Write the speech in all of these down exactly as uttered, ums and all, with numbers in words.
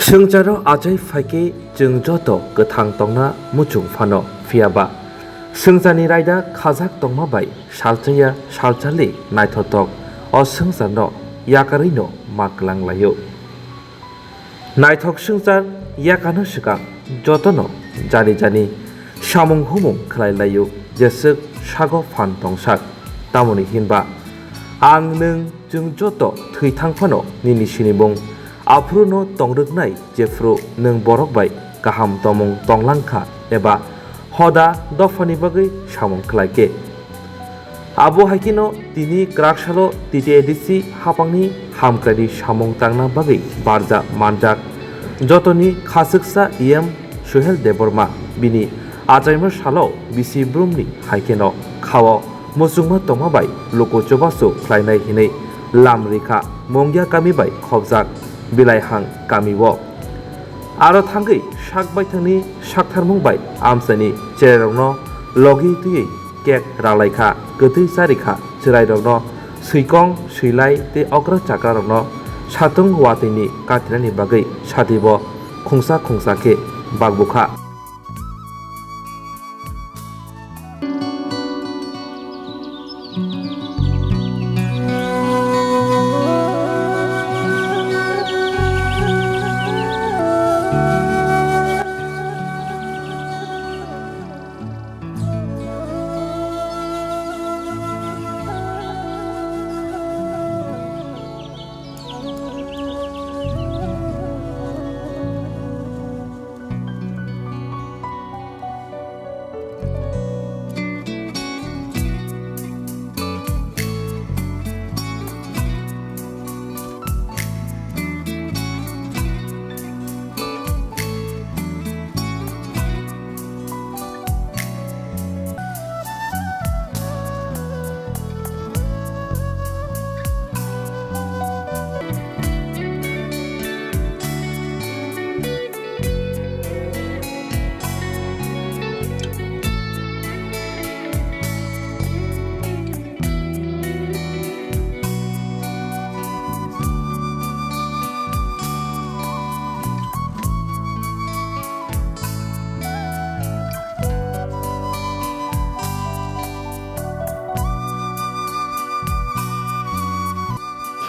Swngcharo achai phaikhe chwng joto kwthang tongna muchung phano, phiyaba swngcharni raida khajak tongma bai salchaya salcharli naithothok o swngcharno yakarwino ma kwlang laio. Naithok swngchar yakano swkang jotono jani jani samung humung khlai laio, jeswk sago phan tongsak. Tamoni hinba ang nwng chwng joto thwi thang phano nini sinimung aphuruno tongrwknai, jephru nwng borok bai kaham tomung tonglang kha eba hoda dophani bagwi samung khlai khe. Abo hai kheno tini kwraksalo T T A D C haphangni hamkraini samung tangna bagwi barja manjak jotoni khachwksa E M Suhel Debbarma bini achaima salo bisi brumni hai kheno khao muchungma tongma bai luku chubachu khlainai hinwi lam rikha Mungya kami bai khopjak Bilaihang kamio. Aro thangwi sak baithangni saktharmung bai amchaini cherairokno logi twiwi cake ralaikha, kwtwi charikha, chwrairokno swikong, swilai tei okra chakrarokno satung watwini katinani bagwi satibo khungsa khungsa khe bakbukha.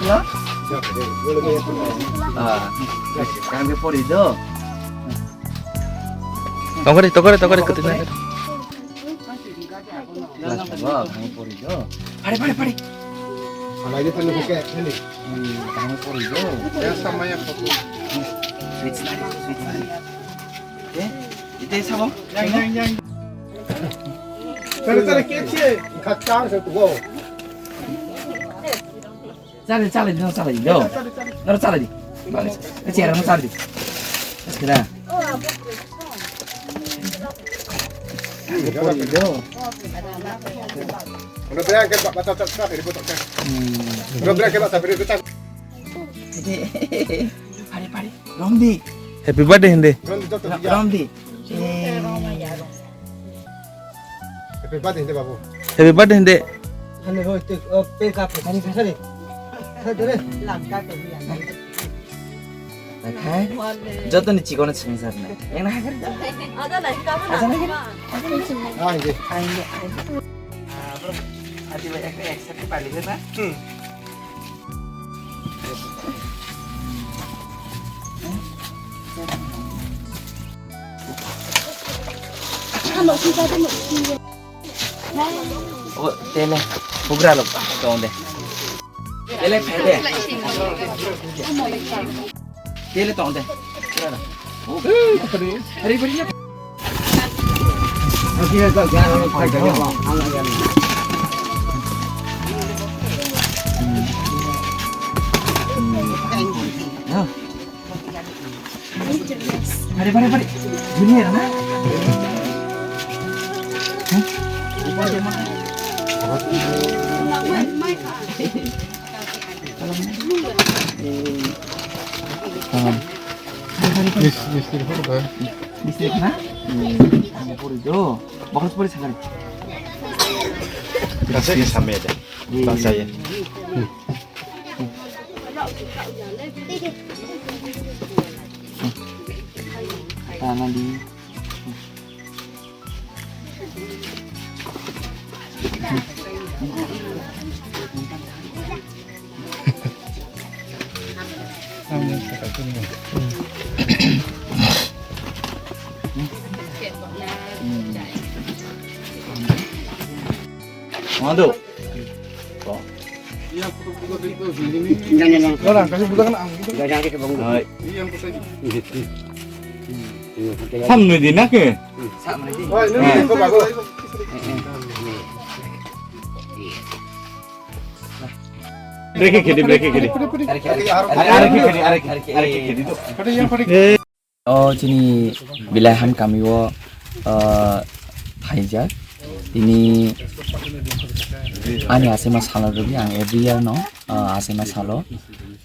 Hello? Ah, kami pori do. Tokore, tokore, tokore, ketina. Wah, kami pori do. Pare, pare, pare. Alai dia tadi buka ni. Hmm, kami pori do. Ya sama ya foto. Sweet sari, sweet sari. Eh, itu sama? Yang, yang, yang. Tadi, tadi kecil. Kacang satu go. Chale, chale, no, chale, no. No, chale di. Vale. Ese era, no, chale di. Es que da. No, pero que va, va, va, va, va, va. Hmm. No, pero que va, va, va, va. Pare, pare. Romdi. Happy birthday, hindi. Romdi, doctor, ya. Romdi. Eh. Happy birthday, hindi, babu. Happy birthday, hindi. Hale, hoi, te, oh, pe ka, pe, kani, kani, kani. Kani, kani. Langka, te, ya. Naikha. Joto ni chikon swngchar nai. Yang na hakar da. Ada naikha, ada naikha. Ah, hindi. Ayo, ayo. Ah, bro. Ati ba ek, ek sati bali na. Hmm. O tele, bugra lo, tong de. Tele, phe de. Tele, tong de. Hari, hari, hari. Pare, pare, pare. Junior na? Hah? Upar dia mah. Paham. Mis-, mistri photo ba? Mistri na? Hmm. Pori do. Bagus pori sakari. Kasih sampai ada. Iya. Bahasa ya. Hmm. Tama di. Mado. Hai. Samnoi di na khe? Brake khedi, brake khedi. Are, are khedi, are khedi, are khedi to. O chini Bilaiham kami o, ah, phaijak. Tini ani achaima salo rwgwi ang every year no, ah, achaima salo,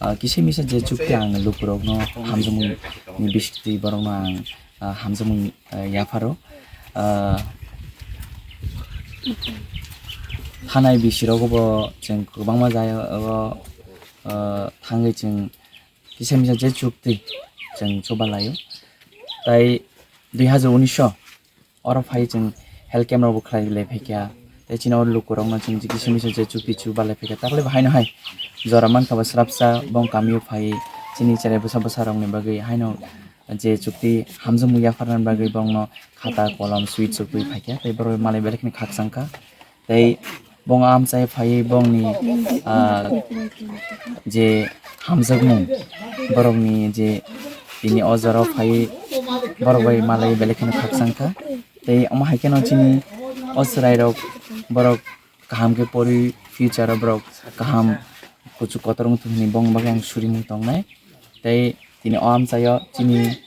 ah, kisa misa je chukti ang lukurokno hamjakmung ni bisingtwi borokno ang, ah, hamjakmung, ah, yapharo. Ah, thanai bisirogo bo chwng kwbangma jagao, ah, thangwi chwng kisa misa je chukti chwng chuba laio. Tai dui hazar unis o oro phai chwng health camp rok bo khlai lai phaikha. Tai chini oro lukurokno chwng kisa misa je chukti chuba lai phaikha. Takle bo haino hai jora mankha bo srapsa bong kamio phai chini cherai bwsa bwsa rokni bagwi haino je chukti hamjakmung yapharnani bagwi bongno khata kolom swi chukwi phaikha. Tai borok malai belai kheno khakchangkha. Tei bong amchai phaiwi bongni, ah, je hamjakmung, borokni je tini o jorao phaiwi borok bai malai belai kheno khakchangkha. Tei omo hai kheno chini o chwrairok borok kaham khe poriwi future o borok kaham kuchuk kotor wngthok hinwi bongni bagwi ang surimung tongnai. Tei tini o amchaio chini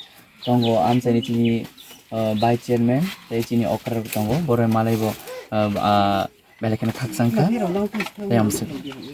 tongo, amchaini chini, ah, vice chairman tei chini okra rok tongo, borok malai bo, ah, ah, belai kheno khakchang kha. Tei amswk.